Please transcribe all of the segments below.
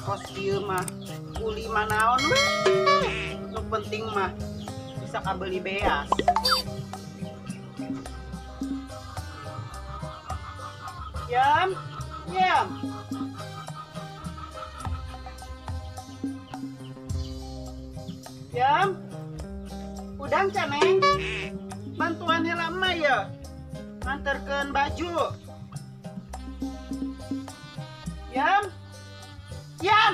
Kos ieu mah kuli mah naon we. Nu penting mah bisa kabeli beas. Yam, yam. Yam. Udang caneng. Bantuan heula mah ya. Nganterkeun baju. Yam. Yam.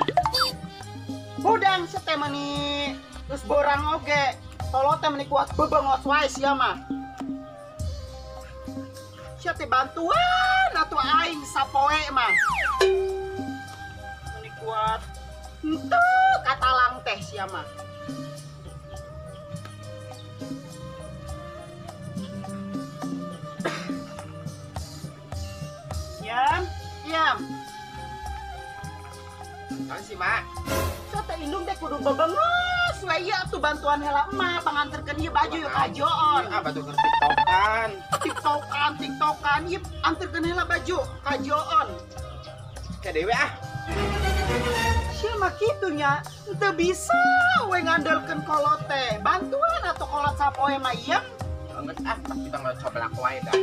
Hudang sete meni geus borang oge. Tolo teh meni kuat bebengos wae sia mah. Sia teh bantuan atuh aing sapoe mah. Meni kuat henteu katalang teh sia mah. Yam, yam. Naon sih, Mak? Teh indung teh kudu bebengos we ieu atuh bantuan heula emak panganterkeun ieu baju ieu ka Joon. Ah, batu keur tiktokan. Tiktokan, tiktokan ieu anterkeun heula baju ka Joon. Ka dewe ah. Sia mah kitu nya, teu bisa we ngandelkeun kolot teh. Bantuan atuh kolot sapoe mah ieu. Geus ah, kita coblak wae dah.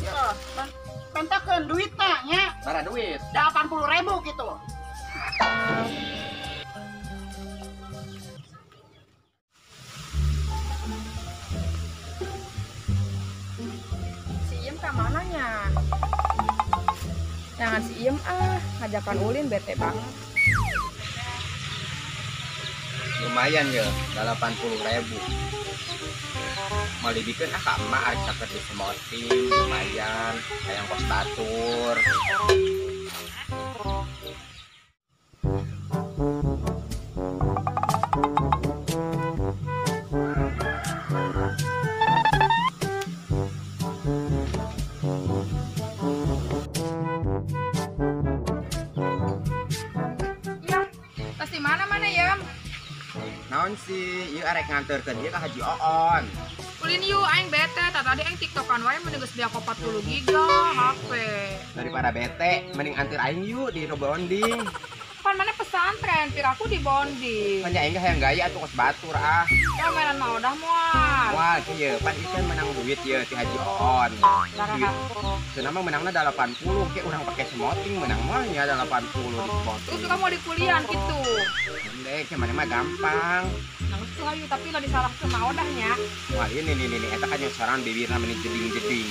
Ya, pentakeun duitna nya. Bara duit? 80.000 gitu. Si Iem ka mana nya? Jangan si Iem ah, ngajakan ulin bete banget. Lumayan ya, 80.000. Mau dibikin ah ka emak arek sakerti semoting, lumayan, hayang kos batur. Naon sih, ieu arek nganterkeun ieu ka Haji Oon. Ulin yuk, aing bete, tadi aing tiktokan wae mending geus beak 40 giga HP. Daripada bete, mending anter aing yuk di rebonding. Pan mana pesantren, piraku di bonding. Pan aing hayang gaya atuh kos batur ah. Ya mainan mah udah moal. Moal kieu, pan ieu menang duit ieu ti Haji Oon. Duit. Cenah mah menangna 80, ke urang pake semoting menang moal nya 80 di semoting. Terus kamu di kuliah gitu. Dek, mana mah gampang. Nah, tuh ayo tapi lo disalahkeun mah odahnya. Wah, ini nih nih eta kan yang sorangan bibirna meni jeding-jeding.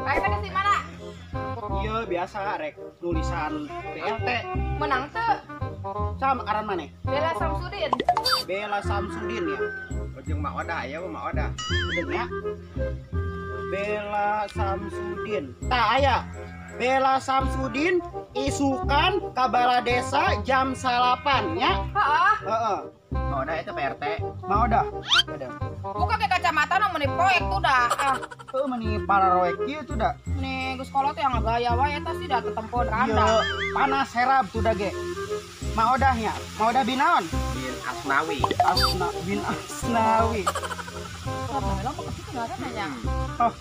Ayo tadi si mana? Iya, biasa rek tulisan BLT. Menang teu? Sama aran maneh? Bella Samsudin. Bella Samsudin ya. Ujung Mak Odah ya, Mak Odah. Ujungnya Bella Samsudin. Tah aya. Bella Samsudin isukan ka bala desa jam 9 nya. Heeh. Heeh. Mak Odah itu PRT. Mak Odah. Ada. Buka ke kacamata nu meuni poek tuh dah. Ah, heuh meuni pararoek kieu tuh dah. Nih geus kolot yang ngagaya wae eta sih dah tetempon randa. Panas herab tuh dah ge. Mak Odahnya, Mak Odah bin naon? Bin Asnawi. Asna bin Asnawi. Oh,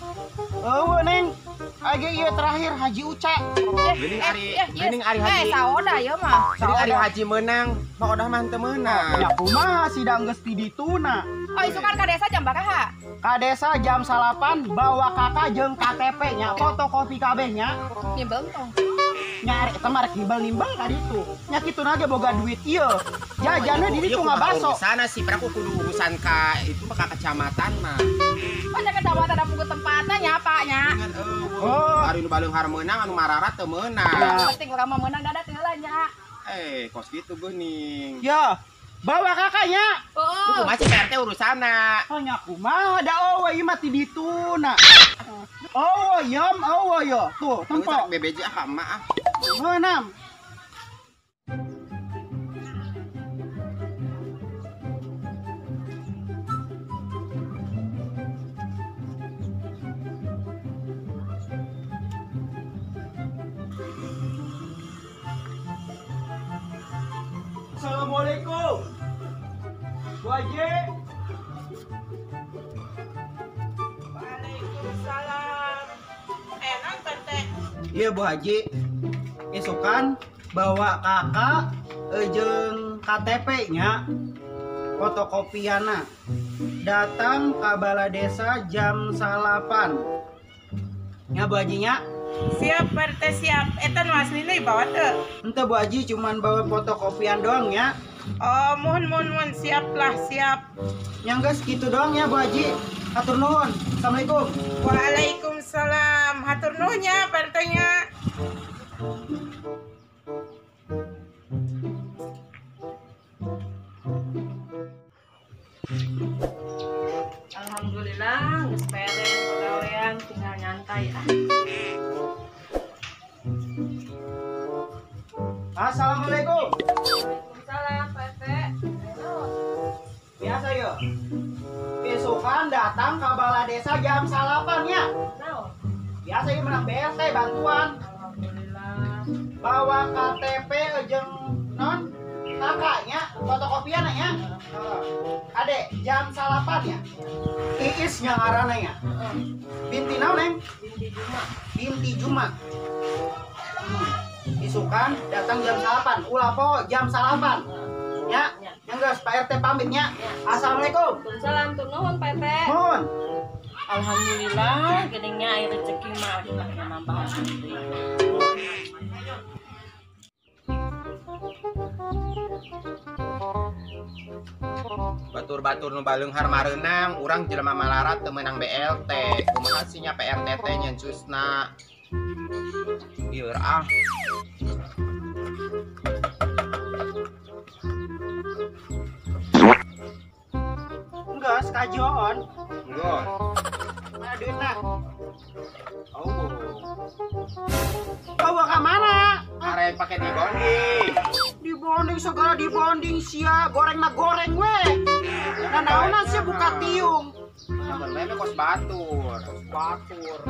eueuh Neng. Age ieu terakhir Haji Uca. Geuning ari, geuning ari Haji. Saoda ieu mah. Geuning ari Haji meunang, Mak Odah mah henteu meunang. Ya kumaha sidang geus ti dituna. Oh, isukan ka desa jam baraha? Ka desa jam 9 bawa kakak jeung KTP nya, fotokopi kabeh nya. Nimbel tong. Nya arek eta mah rek nimbel-nimbel ka ditu. Nya kituna ge boga duit ieu. Jajanna di ditu ngabaso. Sana sih peraku kudu urusan ka itu mah ka kecamatan mah. Pada kecamatan ada pugu tempatna nya Pak nya. Oh, ari nu baleunghar meunang anu mararat teu meunang. Penting urang mah meunang dadak teh heula nya. Kos kitu geuning. Ya, bawa kakaknya. Heeh. Lu kumaha sih PRT urusanna? Oh nya kumaha da eueuh ieu mah ti dituna. Oh, yam, oh yo. Tuh, tempo. BBJ ah emak ah. Meunang. Assalamualaikum. Bu Haji. Iya Bu Haji, isukan bawa kakak jeung KTP-nya fotokopiana. Datang ke balai desa jam 9. Nya Bu Haji nya. Siap Pak RT siap. Eta nu aslina dibawa teu? Henteu Bu Haji, cuman bawa fotokopian doang ya. Oh, mohon mohon mohon, siap lah, siap. Yang geus kitu doang ya Bu Haji. Hatur nuhun. Assalamualaikum. Waalaikumsalam. Hatur nuhun nya Pak RT nya. Alhamdulillah geus beres pagawean, tinggal nyantai ah. Assalamualaikum. Waalaikumsalam Pak RT. Biasa yo. Besokan datang ke balai desa jam 9 ya. Biasa ieu menang BLT bantuan. Alhamdulillah. Bawa KTP jeung non kakaknya fotokopian ya. Adek jam 9 ya. Iis nya ngaranna nya. Binti naon Neng? Binti Juma. Binti Juma. Isukan datang jam 9, ulah po jam 9. Ya, yang geus Pak RT pamit nya. Assalamualaikum. Waalaikumsalam, tur nuhun Pak RT. Nuhun. Alhamdulillah, geuning aya rezeki mah nambah. Batur-batur nu baleunghar mareunang, urang jelema malarat teu meunang BLT. Kumaha sih nya PRT teh nyencusna? Ieu ah. Enggak, sekajoon. Enggak. Mana duitna? Oh. Bawa ke mana? Arek pakai dibonding. Dibonding segala dibonding sia, goreng mah goreng we. Nah naonan sia buka tiung. Saban we kos batur. Batur.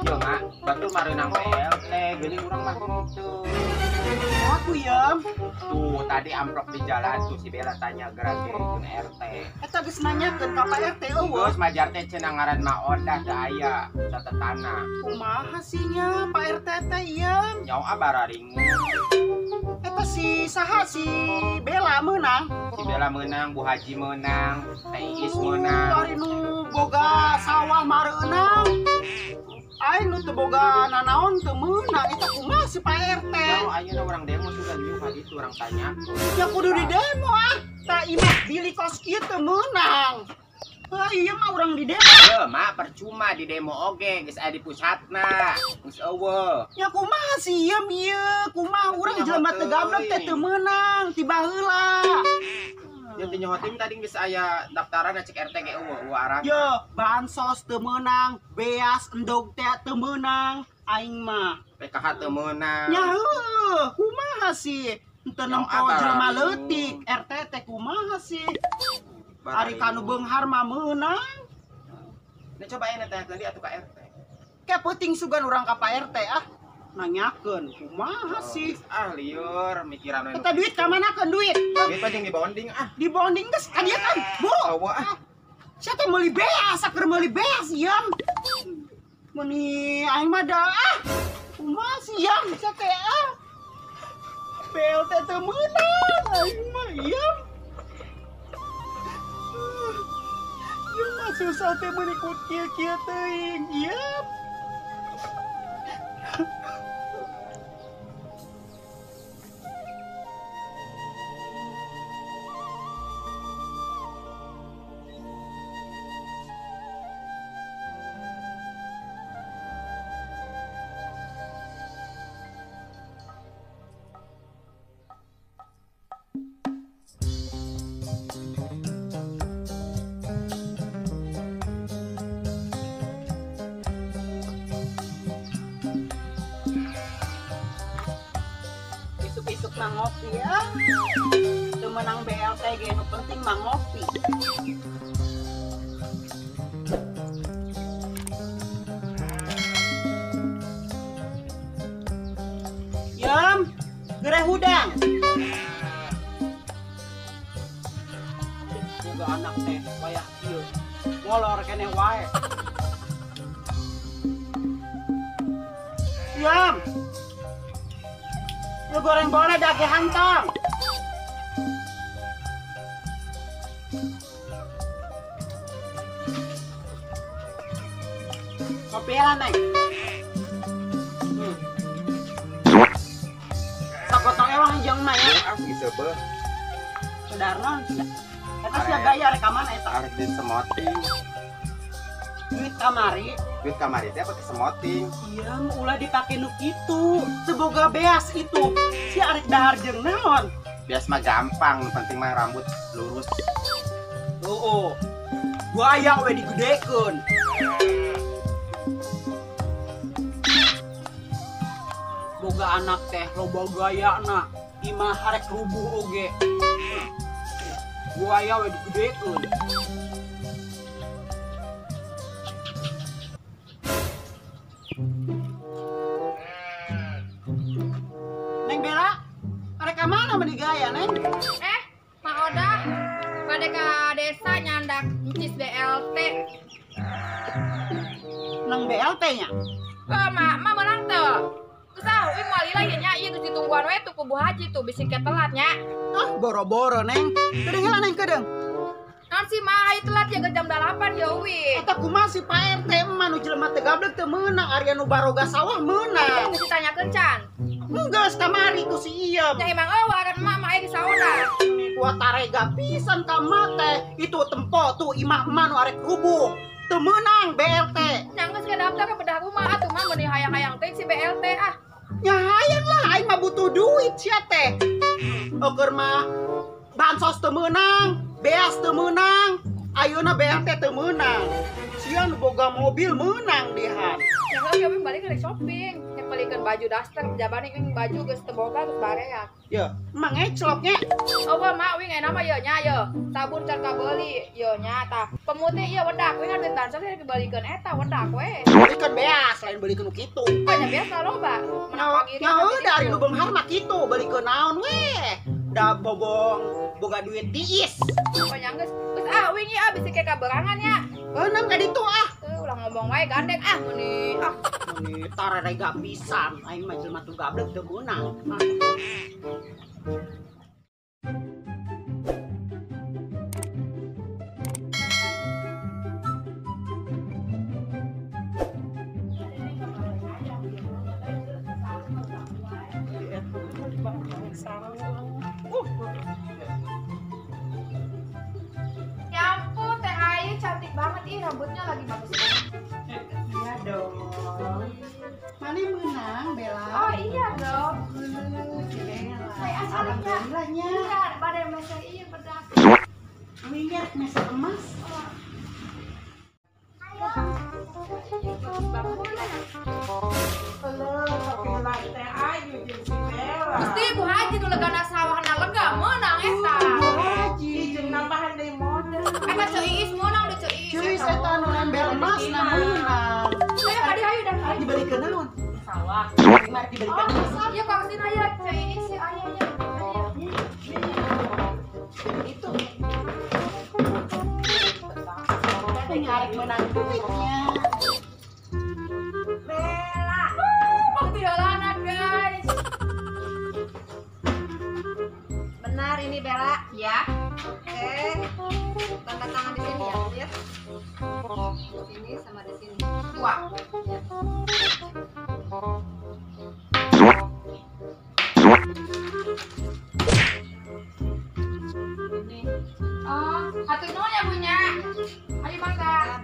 Yo mak, batur mareunang BLT, geuning urang mah kitu. Aku ya. Tuh tadi amplop di jalan tuh si Bella tanya gerak jeung RT. Eta geus nanyakeun ka Pak RT eueuh. Geus majar teh cenah ngaran Ma Odah teu aya catetana. Kumaha sih nya Pak RT teh ieu? Nyawa bararingu. Eta si saha si Bella meunang? Si Bella meunang, Bu Haji meunang, Teh Iis meunang. Ari nu boga sawah mareunang. Aing nu teu boga nanaon teu meunang eta kumaha si Pak RT? Nyawa ayeuna urang demo sudah lieu ka ditu urang tanya. Ya kudu di demo ah. Tah imah bili kos kieu teu meunang. Heuh ieu mah urang di demo. Heuh mak percuma di demo oge geus aya di pusatna. Geus eueuh. Ya kumaha sih ieu ieu kumaha urang jelema teu gablek teh teu meunang ti baheula. Yang tinyohotin tadi geus aya daftaran cek RT ge eueuh arah. Yo, bansos teu meunang, beas endog teh teu meunang, aing mah. PKH teu meunang. Nya heuh, kumaha sih? Henteu nempo jelema leutik, RT teh kumaha sih? Ari kanu beunghar mah meunang. Nah coba ayeuna tanyakeun deui atuh ka RT. Ke peuting sugan urang ka Pak RT ah. Nanyakeun kumaha sih? Ah lieur mikiran we. Eta duit ka manakeun duit? Duit mah jeung dibonding ah. Dibonding geus ka dieu kan. Buru. Eueuh ah. Sia teh meuli beas, saker meuli beas ieu. Meuni aing mah da ah. Kumaha sih ieu sia teh ah. BLT teu meunang aing mah ieu. Ieu mah susah teh meuni ku kieu-kieu teuing ieu. Isuk-isuk mah ngopi ya. Teu meunang BLT ge nu penting mah ngopi. Yam, gereh hudang. Boga anak teh wayah kieu. Molor keneh wae. Itu goreng boleh dage hantang. Kopi lah, Neng. Sakotong ewang jeung mah ya. Ah, geus Sadarna sia. Eta sia gaya rekaman eta. Arek di semoting. Duit kamari. Duit kamari teh pake semoting. Iya, ulah dipake nu kitu. Teu boga beas itu. Si arek dahar jeung naon? Beas mah gampang, nu penting mah rambut lurus. Oh. Buaya we digedekeun. Boga anak teh loba gayana, imah harek rubuh oge. Buaya we digedekeun. Neng Bella, arek ka mana meni gaya, Neng? Mak Odah, bade ka desa nyandak encis BLT. Nang BLT nya? Mak, mak menang teu. Geus ah, uing moal lila ieu nya, ieu geus ditungguan we tuh ku Bu Haji tuh bisi ke telat nya. Ah, boro-boro, Neng. Kedeung heula, Neng, kedeung. Naon sih mah hayu telat ya geus jam 8 ya uing. Eta kumaha si Pak RT mah nu jelema teu gablek teu meunang, ari nu baroga sawah meunang. Geus ditanyakeun can. Geus kamari ku si Iem. Nya emang eueuh aran emak mah aya di sauna. Kuat tarega pisan ka emak teh. Itu tempo tuh imah emak nu arek rubuh. Teu meunang BLT. Nya geus daftar ke bedah rumah atuh mah meuni hayang-hayang teh si BLT ah. Nya hayang lah aing mah butuh duit sia teh. Oker mah bansos teu meunang, beas teu meunang, ayeuna BLT teu meunang. Sia nu boga mobil meunang dihan. Ya heuh we balik rek shopping. Belikan baju daster, jabane wing baju geus teu boga geus bareak. Ye, emang ngeclok nya. Oh, mak wing aya nama ye nya ye. Sabun can kabeuli ye nya tah. Pemutih ieu wedak wing duit bansos rek dibeulikeun eta wedak we. Belikeun beas, lain belikeun nu kitu. Nya biasa loba. Menang pagi. Nya heuh da ari nu beunghar mah kitu, belikeun naon we. Da bobong boga duit tiis. Pokoknya geus geus ah wing ieu bisi ke kaberangan nya. Beunang ka ditu ah. Ulah ngomong wae gandeng ah meuni ah. Meuni tarerega pisan aing mah jelema tu gablek teu meunang. Ya ampun, Teh Ayu cantik banget ih, rambutnya lagi bagus banget. Iya dong. Mana menang, Bella? Oh iya dong. Si Bella. Saya Alhamdulillahnya. Iya, pada meser iya bedak. Minyak meser emas. Gusti Bu Haji nu legana sawahna lega meunang eta. Bu Haji jeung nambahan deui modal. Eta Ceu Iis meunang deui Ceu Iis. Ceu Iis eta nu ember emas na meunang. Saya ka dieu hayu dah. Dibelikeun naon? Sawah. Mari dibelikeun emas. Ieu kangsin aya Ceu Iis si aya nya. Itu. Nyarek menang duitnya. Bella. Bukti heulana guys. Benar ini Bella. Ya. Oke. Tanda tangan di sini ya, Bu ya. Di sini sama di sini. Dua. Ya. Ini. Oh, hatur nuhun ya Bu nya. Ayo mangga.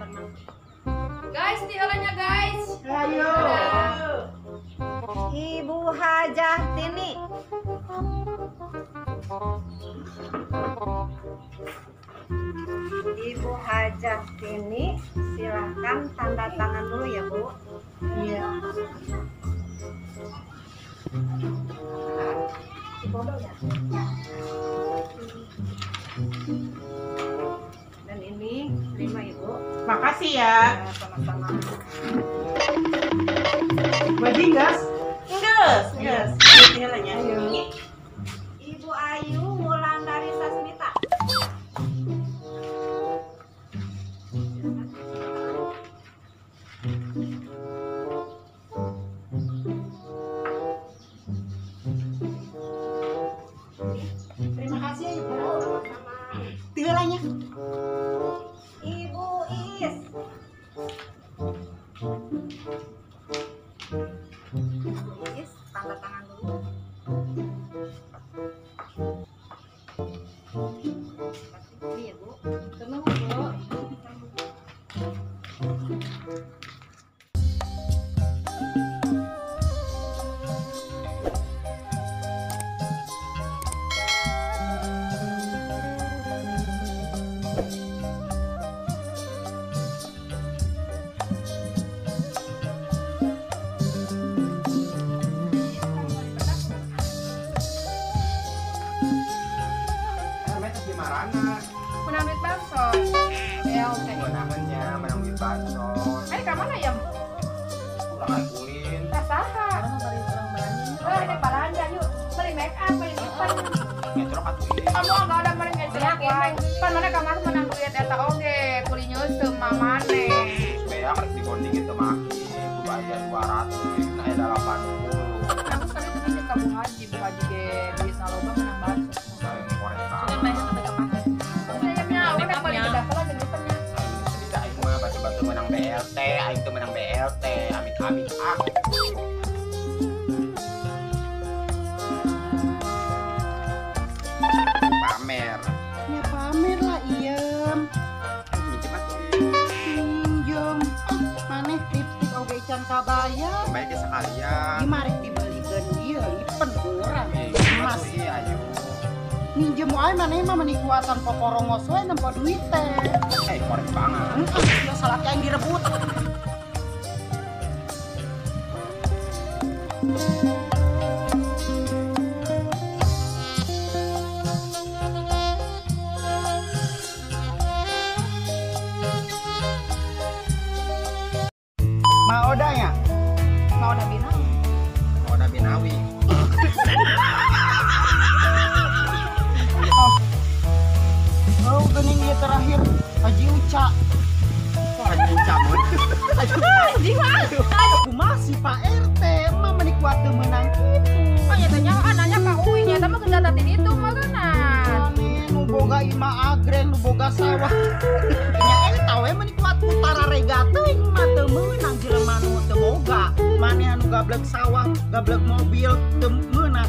Guys, di heulanya guys. Ayo. Ibu Hajah Tini. Ibu Hajah Tini, silahkan tanda tangan dulu ya, Bu. Iya. Dan ini terima Ibu. Makasih ya. Sama-sama. Bagi gas? Nges, nges. Ayo. Ibu Ayu Wulandari Sasmita. nya. Ibu Is. Ibu Is, tanda tangan dulu. Ini ya, Bu. Tenang, Bu. Menang duit bansos. BLT. Menangannya menang duit bansos. Eh, ka mana ya? Kurang kulin. Tah saha? Oh, ini balanja yuk. Beli make up, beli lipan. Ngecerok atuh ieu. Kamu enggak ada meureun ngecerok wae. Pan mana ka mana menang duit eta oge, kuli nyeusem mamane. Beak rek dibonding itu mah. Kudu aya 200, nah aya 80. Aku sekali teh ka Bu Haji, Bu Haji ge duit loba menang bansos. Menang BLT, aing tuh menang BLT, amit-amit ah. Pamer. Ya pamer lah iem. Minjem atuh. Minjem. Maneh lipstik oge can kabayar. Baiknya sekalian. Ieu mah rek dibelikeun ieu lipen kurang. Mas ieu ayo. Minjem wae maneh mah meni kuatan poporongos we nempo duit teh. Eh, korek banget. Heeh, ya salah yang direbut. Ma Oda ya? Ma Oda Binawi. Ma Oda Binawi. Oh, gening ieu terakhir Haji Uca. Kok Haji Uca mun? Haji mah. Aku masih Pak RT, mah meni kuat teu meunang kitu. Oh nya teh nyawa nanya ka Uwi nya teh mah geus data itu mah geuna. Maneh nu boga imah agreng, nu boga sawah. Nya eta we meni kuat putara rega teuing mah teu meunang jelema nu teu boga. Maneh anu gablek sawah, gablek mobil teu meunang.